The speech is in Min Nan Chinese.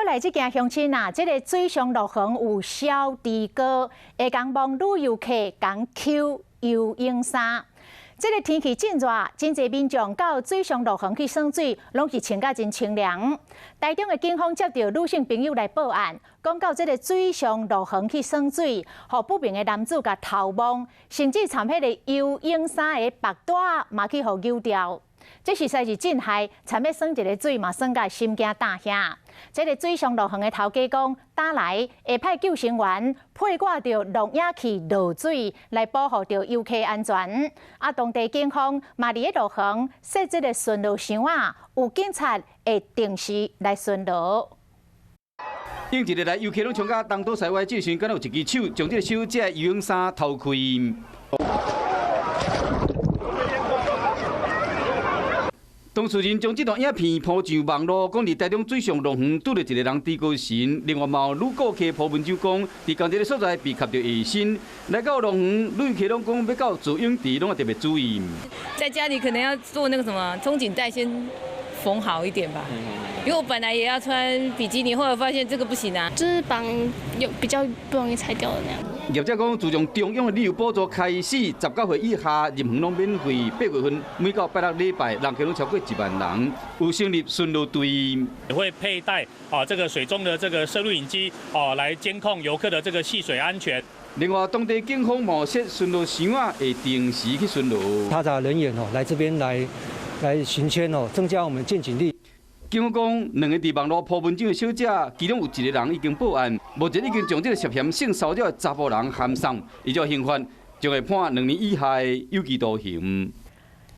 閣來這件鄉親啊，這個水上樂園有小豬哥會共摸旅遊客共搝游泳衫。這個天氣真熱，真濟民眾到水上樂園去耍水，攏是穿甲真清涼。台中的警方接著女性朋友來報案，講到這個水上樂園去耍水，予不明的男子共偷摸，甚至參彼個游泳衫的縛帶嘛去予揪掉。這實在是真害，參欲耍一个水嘛，耍甲心驚膽遐。這个水上樂園的頭家講，打來會派救生員配掛著落影器落水來保護著遊客安全。啊，當地警方嘛佇咧樂園設這个巡邏箱仔，有警察會定時來巡邏。應一日來遊客攏衝甲東倒西歪，這時陣敢若有一支手將這个小姐游泳衫偷開。當事人將這段影片 po 上網路，講佇台中水上樂園拄著一个人豬哥神。另外嘛有女顧客 po 文章講，佇仝一个所在被挾著下身。來到樂園，旅客攏講欲到自泳池，攏愛特別注意。在家裡可能要做那個什麼鬆緊帶，先縫好一點吧。因為我本來也要穿比基尼，後來發現這個不行啊，就是綁有比較不容易拆掉的那樣。業者講，自從中央的旅遊補助開始，19歲以下入園攏免費。8月份每到拜六禮拜，人客攏超過1萬人，有成立巡邏隊，也會佩戴啊這個水中的這個攝錄影機哦，來監控遊客的這個戲水安全。另外，當地警方嘛設巡邏箱仔，會定時去巡邏。查查人員哦，來這邊來巡圈哦，增加我們見警力。警方講，兩个佇網路 po 文章的小姐，其中有一个人已經報案，目前已經將這个涉嫌性騷擾的查埔人函送，依照刑法將會判2年以下的有期徒刑。